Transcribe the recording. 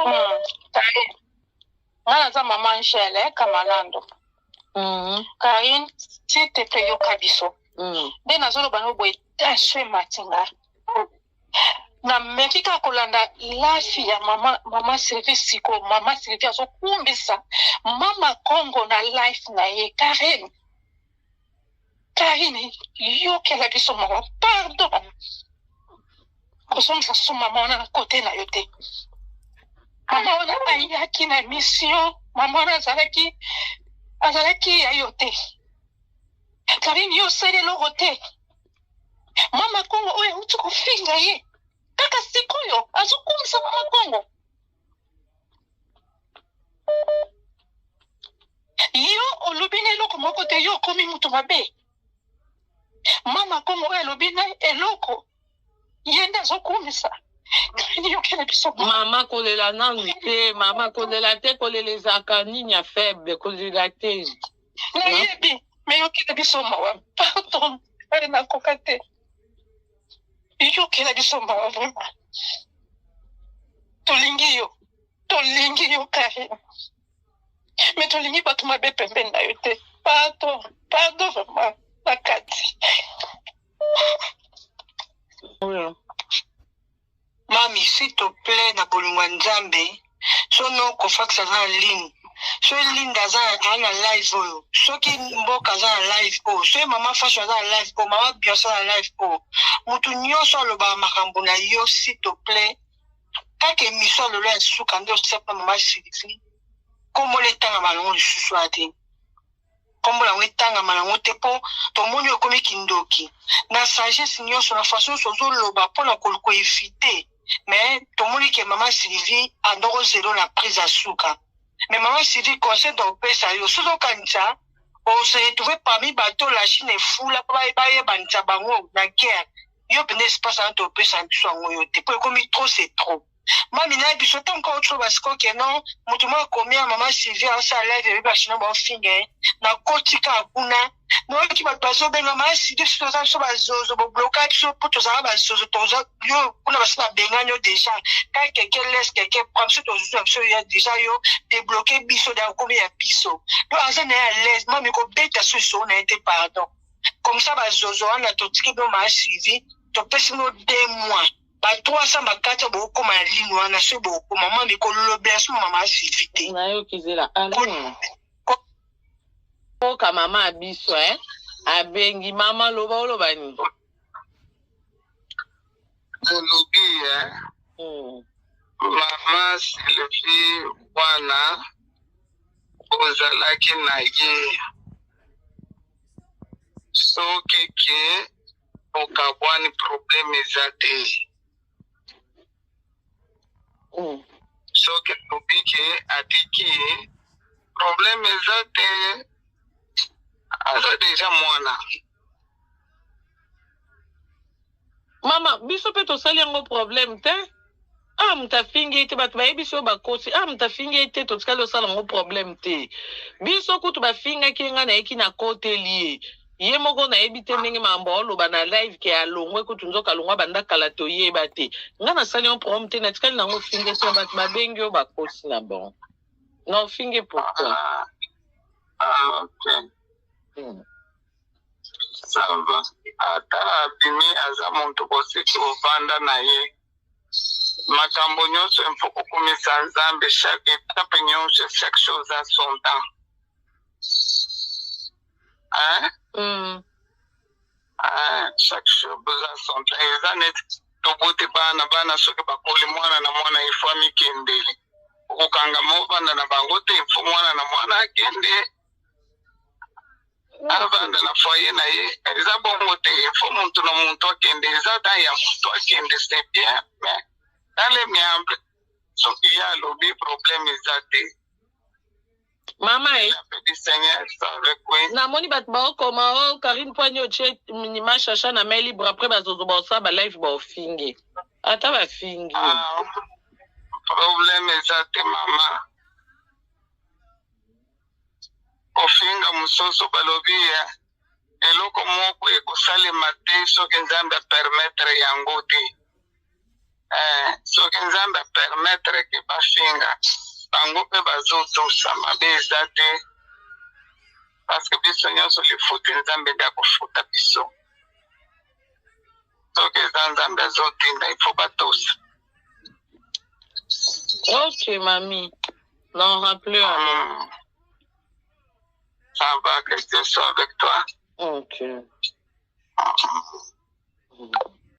Karine, nga naza mama Angèle eh, Kamalando. Karine, s'il te plaît yoka biso. Nde nazoloba no boye tension emati nga. Nameki kaka kolanda life ya mama, mama Sylvie sikoyo. Mama Sylvie azokumbisa mama Congo na life na ye. Karine, Karine, yokela biso mawa, pardon. Kozongisa so mama wana na kote na yo te. Mama wana ayaki na mission, mama wana azalaki azalaki ya yo te. Karine, yo osali eloko te. Mama Kongo oyo auti kofinga ye kaka sikoyo azokumisa mama Kongo. Yo olobi na eloko moko te, yo okomi moto mabe. Mama Kongo oyo alobi na eloko, ye nde azokumisa. Karine, yokela biso Mama kolela nanu te, mama kolela te, kolela ezalaka nini ya faible, kolela te. Nayebi, me yokela biso mawa, pardon, ale nakoka te. Yokela biso mawa vraiment. Tolingi yo, tolingi yo Karine, me tolingi bato mabe pembeni na yo te. Pardon, pardon vraiment na kati. Mami s'il te plait na bolingo ya Nzambe so noko fax aza na ligne soki Linda aza aza na live oyo soki mboka aza na live oyo soki mama fasho aza na live oyo mama Beyonce aza na live oyo mutu nyonso alobaka makambo na yo s'il te plait kaka emission ya lelo ya suka nde osala mama Sylvie kombo na etangama nango lisusu wana te. Kombo nango etangama nango te po tomoni okomi kindoki na sagesse nionso na façon nionso ozo loba pona ko ko eviter mais tomoni ke maman Sylvie andoko zelo na prise ya suka mais maman Sylvie conseil toko pesa yo soki okanisa o se retrouver parmi bato la Chine efula po bayebanisa bango na guerre yo penza espace wana topesa biso yango yo te po ekomi trop c'est trop. Mami na biso tango ka otro ba siko ke non mutu moko akomi ya mama Sylvie aosala live eyebi ba chinois baofinga ye na koti kaka kuna nayoki bato bazobenga mama Sylvie biso toza biso bazozo bobloka biso mpo tozala bazozo toza yo kuna basi babengani yo deja ka quelqu'un laisse quelqu'un prend biso tozozwa biso ya deja yo debloke biso da okomi ya biso donc aza na ye à l'aise mami kobeta so lisolo na ye te pardon comme ça bazozo wana totiki bino mama Sylvie topesi bino 2 mois Ba 300 ba 400 bokokoma na ligne wana soki bokokoma mami kolobela so mama Sylvie te. Nayoki zela alo. Oka mama biso eh abengi mama loba oloba nini? Nalobi eh. Mama Sylvie wana ozalaki na ye soki ke bokabwani problème eza te. Soki alobi ke atiki ye problème eza te, aza deja mwana. Mama biso pe tosali yango problème te ah moto afingi ye te bato bayebisi yo bakosi ah moto afingi ye te totikali osala yango problème te biso kutu bafingaki ye ngai nayeki nakoteli ye ye moko nayebi te ndenge makambo aoloba na live ke alongwe kutu nzoka alongwa banda kala toyeba te ngai nasali yango problème te natikali nango finge so bato babengi yo bakosi na bango na ofingi pourquoi? Ah, ah, okay. Ça va. Ata abimi aza moto bosi tovanda na ye makambo nyonso il faut kokumisa Nzambe chaque étape nyonso chaque chose a son temps hein? Ah, chaque chose a son temps eza neti toboti bana bana soki bakoli mwana na mwana il faut amikendele okokanga movanda na bango te il faut mwana na mwana akende avanda na foyer na ye eza bongo te il faut muntu na muntu akende eza temps ya muntu akende c'est bien mais dans les miamble soki ye alobi problème eza te mama e La paix du Seigneur soit avec vous. Namoni bato baokoma o oh, Karine Poigny otie minima chacha na main libre après bazozo baosala ba live baofingi ata bafingi Ah, problème eza te mama Kofinga mosusu balobi ya eloko moko ekosalema te soki Nzambe a permettre yango te. Eh, soki Nzambe a permettre ke ba Bafinga bango mpe bazotosa, mabe eza te, parce que biso nyonso lifuti Nzambe nde akofuta biso. Soki eza Nzambe azotinda, il faut batosa. Ok mami, n'en rappelez alors. Ça va, que Dieu soit avec toi. Ok.